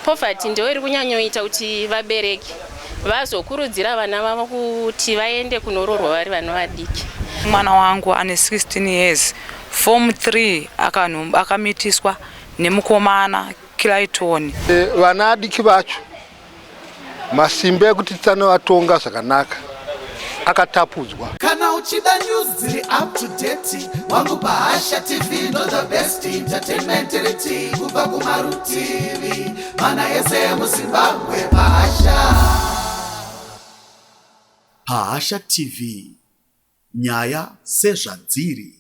Poverty ndiyo iri kunyanyoita kuti vabereki vazokurudzira vana vavo kuti vaende kunoroorwa vari vana vadiki. Mwana wangu ane 16 years, form 3, akamitiswa nemukomana Clayton. Vana adiki vacho, masimba ekuti tanovatonga zvakanaka akatapudzwa. Kana uchida news dziri up to date wangu, paHasha TV ndo the best entertainment riti kubva kumarutivi mana ese emuZimbabwe. Pahasha, Pahasha TV, nyaya sezvadziri.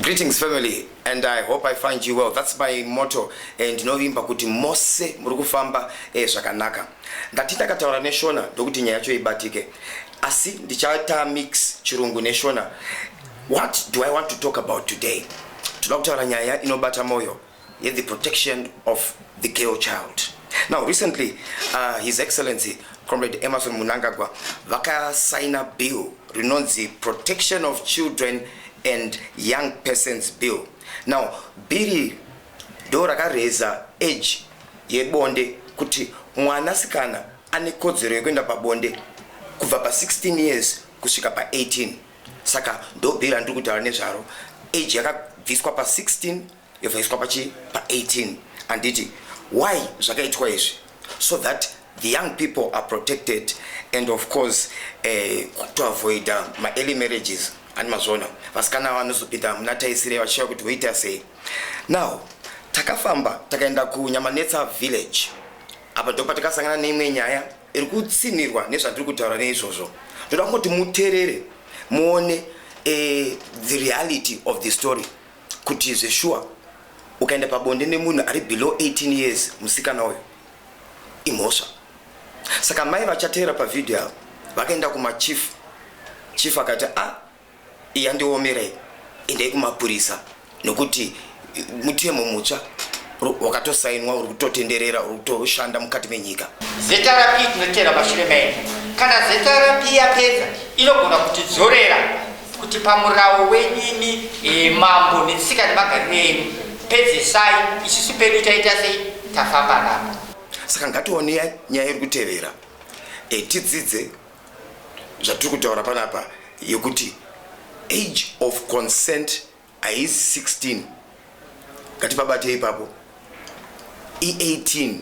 Greetings, family, and I hope I find you well. That's my motto. And ndinovimba kuti mose muri kufamba zvakanaka. Ndati ndakataura neShona ndokuti nyaya yacho ibatike, asi ndichaita mix Chirungu neShona. What do I want to talk about today? Toda kutaura nyaya inobata moyo, the protection of the girl child. Now, recently, His Excellency Comrade Emmerson Mnangagwa vakasaina bill rinonzi Protection of Children and Young Persons Bill. Now, bhiri ndo rakareza age yebonde, kuti mwanasikana ane kodzero yekuenda pabonde kubva pa16 years kusvika pa18. Saka ndo bhiri randiri kutaura nezvaro. Age yakabviswa pa16, yobvaiswa pachi pa18, handiti? Why zvakaitwa izvi? So that the young people are protected and, of course, to avoid maearly marriages. Ani mazvona, vasikana vanozopinda muna taisire vachiva kuti voita sei. Now, takafamba takaenda kuNyamanetsa village. Apa ndo patakasangana neimwe nyaya iri kutsinirwa nezvandiri kutaura neizvozvo. Ndoda kungoti muteerere muone the reality of the story, kuti zveshuwa ukaenda pabonde nemunhu ari below 18 years, musikana uyu, imhosva. Saka mai vachateera pavhidhiyo avo vakaenda kumachief. Chief akati, "A, ah, iyi yandiomerai, endai kumapurisa," nokuti mutemo mutsva wakatosainwa, uri kutotenderera, uri kutoshanda mukati menyika. ZRP tinotera mashure medu. Kana ZRP yapedza, inogona kutidzorera kuti pamurawo wenyimi, mambo, netsika nemagariro enyu, pedzesai. Isusu pedu taita sei? Tafamba napo. Saka ngationei nyaya iri kutevera, tidzidze zvatiri kutaura panapa, yekuti age of consent haisi 16. Ngatipabate ipapo, i18.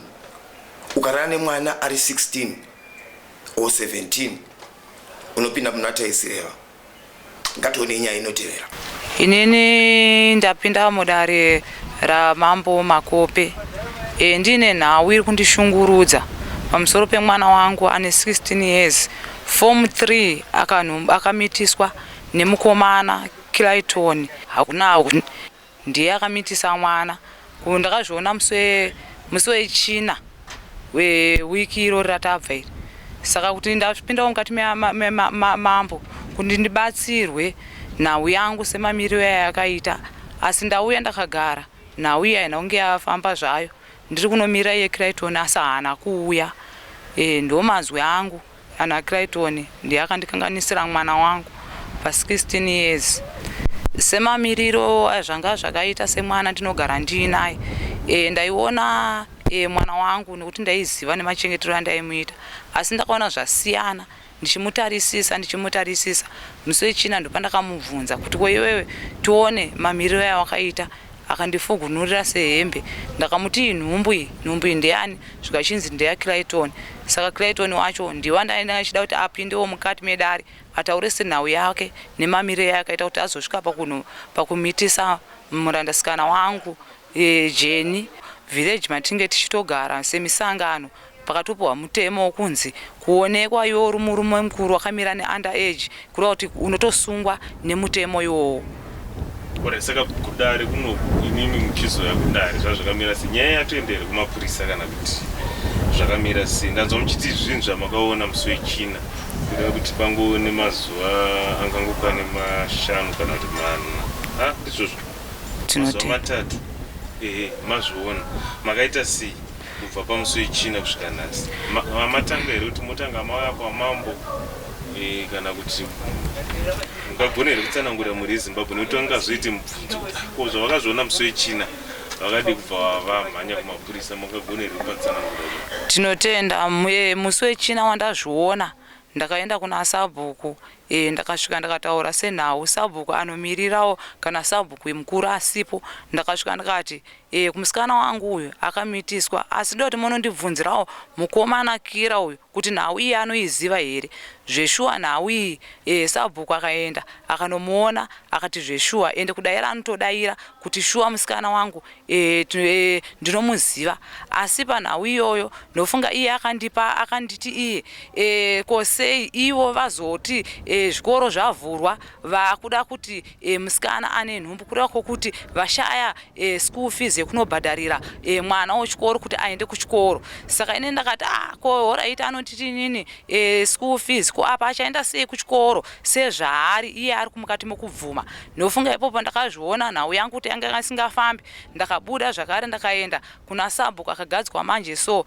Ukarara nemwana ari 16 or 17, unopinda muna taisireva. Ngationei nyaya inotevera. Inini ndapinda mudare ramambo Makope. Ndine nhau iri kundishungurudza pamusoro pemwana wangu ane 16 years, form 3, akamitiswa nemukomana Clayton. Hakuna, ndiye akamitisa mwana. Ndakazviona musi weChina wewiki irori ratabva iri. Saka kuti ndapindawo mukati memambo kuti ndibatsirwe nhau yangu semamiriro ayakaita, asi ndauya ndakagara, nhau iyi haina kunge yafamba zvayo. Ndiri kunomira iye Clayton, asi haana kuuya. Ndo mazwi angu ana Clayton, ndiye akandikanganisira mwana wangu pa16 years. Semamiriro azvanga zvakaita, semwana ndinogara ndiinaye, ndaiona mwana wangu nekuti ndaiziva nemachengetero andaimuita, asi ndakaona zvasiyana ndichimutarisisa, ndichimutarisisa. Musi weChina ndopandakamubvunza kuti, "Ko iwewe, tione mamiriro awakaita." Akandifugunurira sehembe. Ndakamuti, "Inhumbu iyi, nhumbu iyi ndeyani?" Zvikachinzi ndeyaClayton. Saka Clayton wacho ndiwo ndainge achida kuti apindewo mukati medare, ataure senhau yake nemamiriro ayakaita kuti azosvika pakumitisa murandasikana wangu, Jeni. Village matinge tichitogara semisangano, pakatopiwa mutemo wokunzi kuonekwa iwe uri murume mukuru wakamira neunder age, kureva kuti unotosungwa nemutemo iwowo. Alright, saka kudare kuno, imimi muchizoya kudare, zvazvakamira sei? Nyaya yatoenda here kumapurisa kana kuti zvakamira sei? Ndanzwa muchiti zvinhu zvamakaona musi weChina, kureva kuti pango nemazuva angangokwane 5 kana kuti 4, ha, ndizvozvo? Mazuva 3, ehe. Mazviona, makaita sei kubva pamusi weChina kusvika nhasi? Matanga here kuti motanga mauya kwamambo, kana kuti mungagona here kutsanangurira mhuri yeZimbabwe, nekuti vangazoite mubvunzo kuti, "Ah, ko zvavakazviona musi weChina?" Vakadii kubva vamhanya kumapurisa? Mungagone here kupatsanangura? Tinotenda. Musi weChina wandazviona, ndakaenda kuna sabhuku. Ndakasvika ndakataura senhau, sabhuku anomirirawo kana sabhuku mukuru asipo. Ndakasvika ndikati kumusikana wangu uyu akamitiswa, asi ndoti munondibvunzirawo mukomana Kira uyu kuti nhau iyi anoiziva here zveshuwa nhau iyi. Sabhuku akaenda akanomuona akati zveshuwa, ende kudaira anotodaira kuti shuwa musikana wangu ndinomuziva. Asi panhau iyoyo ndofunga iye akandipa akanditi iye ko sei ivo vazoti zvikoro zvavhurwa vakuda kuti musikana ane nhumbu, kureva kwokuti vashaya school fees yekunobhadharira mwana wechikoro kuti aende kuchikoro. Saka ini ndakati ko horaiti anotiti inini school fees, ko apa achaenda sei kuchikoro sezvaari iye ari kumukati mokubvuma. Ndofunga ipopo ndakazviona nhau yangu kuti yanga isingafambi. Ndakabuda zvakare ndakaenda kuna sabhuku akagadzwa manje so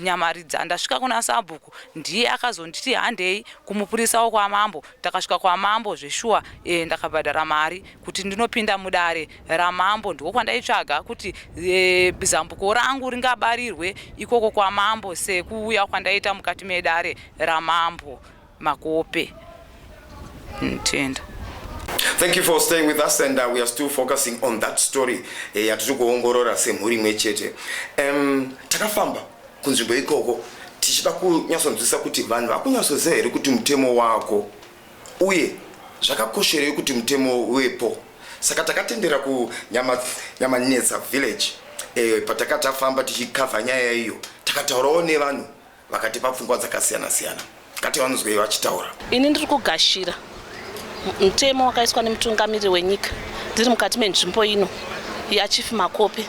Nyamaridza. Ndasvika kuna sabhuku ndiye akazonditi handei kumupurisa wekwamambo. Takasvika kwamambo zveshuwa ndakabhadhara mari kuti ndinopinda mudare ramambo. Ndiko kwandaitsvaga kuti zambuko rangu ringabarirwe ikoko kwamambo sekuuya kwandaita mukati medare ramambo Makope. Ndinotenda. Thank you for staying with us, and we are still focusing on that story yatiri kuongorora semhuri imwe chete. Takafamba kunzvimbo ikoko tichida kunyatsonzwisisa kuti vanhu vakunyatsoziva here kuti mutemo wako, uye zvakakosherei kuti mutemo uvepo. Saka takatendera kuNyamanetsa village patakatafamba tichikavha nyaya iyo, takataurawo nevanhu vakatipa pfungwa dzakasiyana siyana. Ngativanzwei vachitaura. Ini ndiri kugashira mutemo wakaiswa nemutungamiriri wenyika ndiri mukati menzvimbo ino yaChief Makope,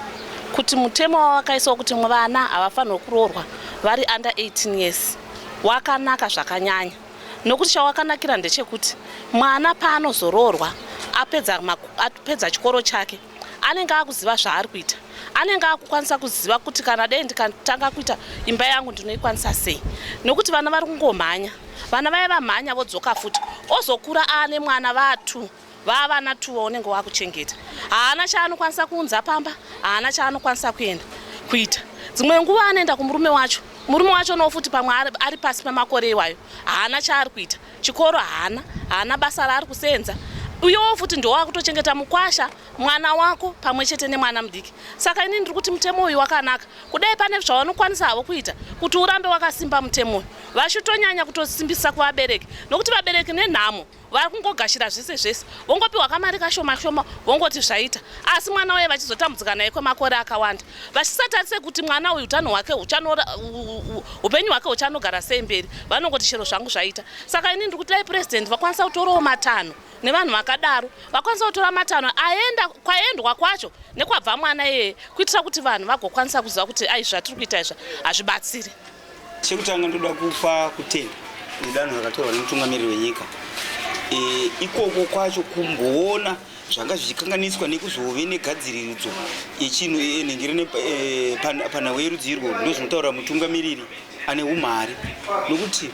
kuti mutemo wavakaisa wekuti vana havafanirwe kuroorwa vari under 18 years wakanaka zvakanyanya, nokuti chawakanakira ndechekuti mwana paanozoroorwa apedza chikoro chake anenge akuziva zvaari kuita, anenge akukwanisa kuziva kuti kana dei ndikatanga kuita imba yangu ndinoikwanisa sei, nokuti vana vari kungomhanya. Vana vaya vamhanya vodzoka futi, ozokura aane mwana vatu vavana tu vaunenge wakuchengeta, haana chaanokwanisa kuunza pamba, haana chaanokwanisa kuenda kuita. Dzimwe nguva anoenda kumurume wacho, murume wacho no futi pamwe ari pasi pemakore iwayo, haana chaari kuita, chikoro haana, haana basa raari kusenza. Uyowo futi ndowakutochengeta mukwasha, mwana wako pamwe chete nemwana mudiki. Saka ini ndiri kuti mutemo uyu wakanaka. Kudai pane zvavanokwanisa havo kuita kuti urambe wakasimba mutemo uyu, vachitonyanya kutosimbisa kuvabereki, nokuti vabereki nenhamo vari kungogashira zvese zvese, vongopiwa kamari kashoma shoma vongoti zvaita, asi mwana uye vachizotambudzika naye kwemakore akawanda, vachisatarise kuti mwana uyu utano hwake upenyu hwake huchanogara sei mberi. Vanongoti chero zvangu zvaita. Saka ini ndiri kuti dai purezidendi vakwanisa kutorawo matanho nevanhu vakadaro, vakwanisa kutora matanho aenda kwaendwa kwacho nekwabva mwana iyeye, kuitira kuti vanhu vagokwanisa kuziva kuti ai zvatiri kuita izvi hazvibatsiri. Chekutanga ndoda kupa kutenda nedanho rakatorwa nemutungamiriri wenyika. Ikoko kwacho kumboona zvanga zvichikanganiswa nekuzove negadziriridzo yechinhu nhengere panhau yerudzi irwo, ndozvinotaura mutungamiriri ane umhari, nokuti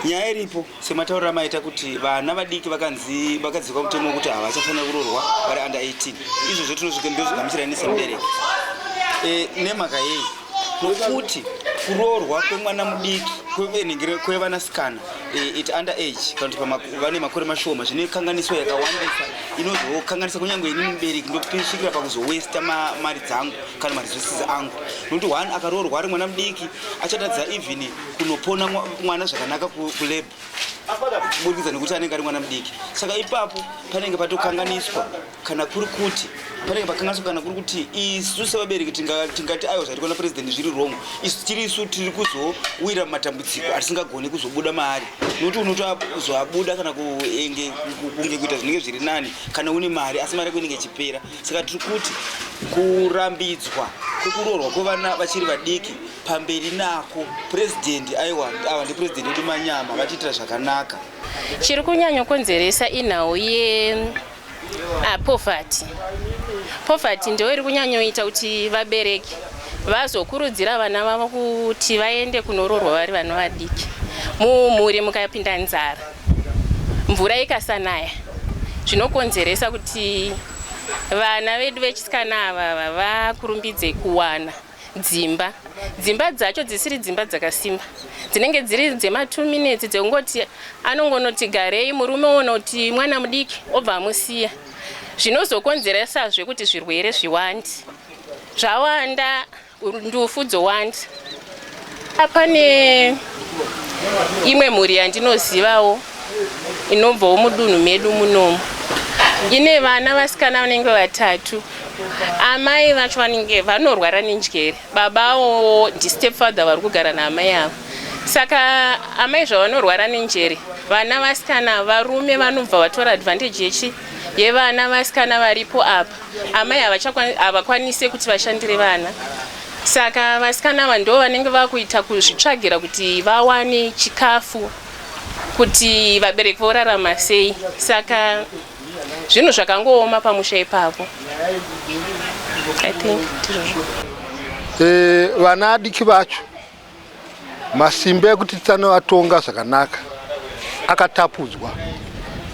nyaya iripo sematauriro amaita kuti vana vadiki vakanzi vakadzikwa mutemo wekuti havachafanira kuroorwa vari under 18. Izvozvo tinozvika ndozvigamuchira ini semubereki nemhaka yei? Nokuti kuroorwa kwemwana mudiki kwevanasikana at under age kana kuti vane makore mashoma zvine kanganiso yakawandisa inozokanganisa kunyange ini mubereki ndosvikira pakuzowesta mari dzangu kana maresources angu, nokuti one akaroorwa ari mwana mudiki achatadza even kunopona mwana zvakanaka kulab kuburikidza nekuti anenge ari mwana mudiki. Saka ipapo panenge patokanganiswa, kana kuri kuti panenge pakanganiswa, kana kuri kuti isu sevabereki tingati aiwa zvaitwa napurezidendi zviri wrong, isu tiri isu tiri kuzowira mumatambudziko atisingagoni kuzobuda maari, nokuti unotozoabuda kana kunge kuita zvinenge zviri nani kana une mari, asi mari yako inenge ichipera. Saka tiri kuti kurambidzwa kwekuroorwa kwevana vachiri vadiki pamberi nako purezidendi. Aiwa, ava ndipurezidendi wedu manyama, vatiitira zvakanaka. Chiri kunyanyokonzeresa inhau ye poverty. Poverty ndiyo iri kunyanyoita kuti vabereki vazokurudzira vana vavo kuti vaende kunoroorwa vari vana vadiki. Mumhuri mukapinda nzara, mvura ikasanaya, zvinokonzeresa kuti vana vedu vechisikana ava vakurumbidze kuwana dzimba. Dzimba dzacho dzisiri dzimba dzakasimba, dzinenge dziri dzema2 minutes, dzekungoti anongonoti garei, murume onoti mwana mudiki, obva amusiya, zvinozokonzeresazve kuti zvirwere zviwande. Zvawanda, ndufu dzowanda. Pane imwe mhuri yandinozivawo inobvawo mudunhu medu munomu, ine vana vasikana vanenge vatatu. Amai vacho vanenge vanorwara nenjere, babawo ndistepfather vari kugara naamai ava. Saka amai zvavanorwara nenjere, vana vasikana, varume vanobva vatora advantage yechi yevana vasikana varipo apa. Amai havakwanise kuti vashandire vana, saka vasikana ava ndo vanenge vakuita kuzvitsvagira kuti vawane chikafu, kuti vabereki vorarama sei. Saka zvinhu zvakangooma pamusha ipapo, I think ndizvozvo. Vana adiki vacho, masimba ekuti tanovatonga zvakanaka akatapudzwa,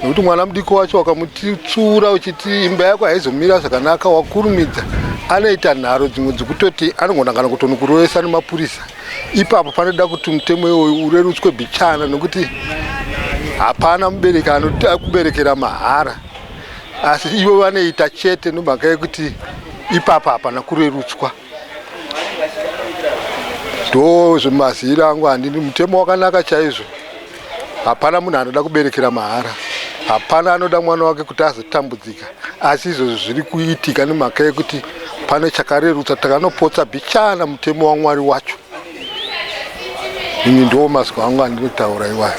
nekuti mwana mudiki wacho wakamutitsura uchiti imba yako haizomira zvakanaka, wakurumidza anoita nharo dzimwe dzekutoti anogona kana kutonokurovesa nemapurisa. Ipapo panoda kuti mutemo iwoyu urerutswe bichana, nekuti hapana mubereki anoda kuberekera mahara, asi ivo vanoita chete nemhaka yekuti ipapo hapana kurerutswa. Ndo zvemaziviro angu. Handini, mutemo wakanaka chaizvo. Hapana munhu anoda kuberekera mahara, hapana anoda mwana wake kuti azotambudzika, asi izvozvo zviri kuitika nemhaka yekuti pane chakarerutsa, takanopotsa bichana mutemo waMwari wacho. Ini ndo mazwi angu andinotaura iwayo.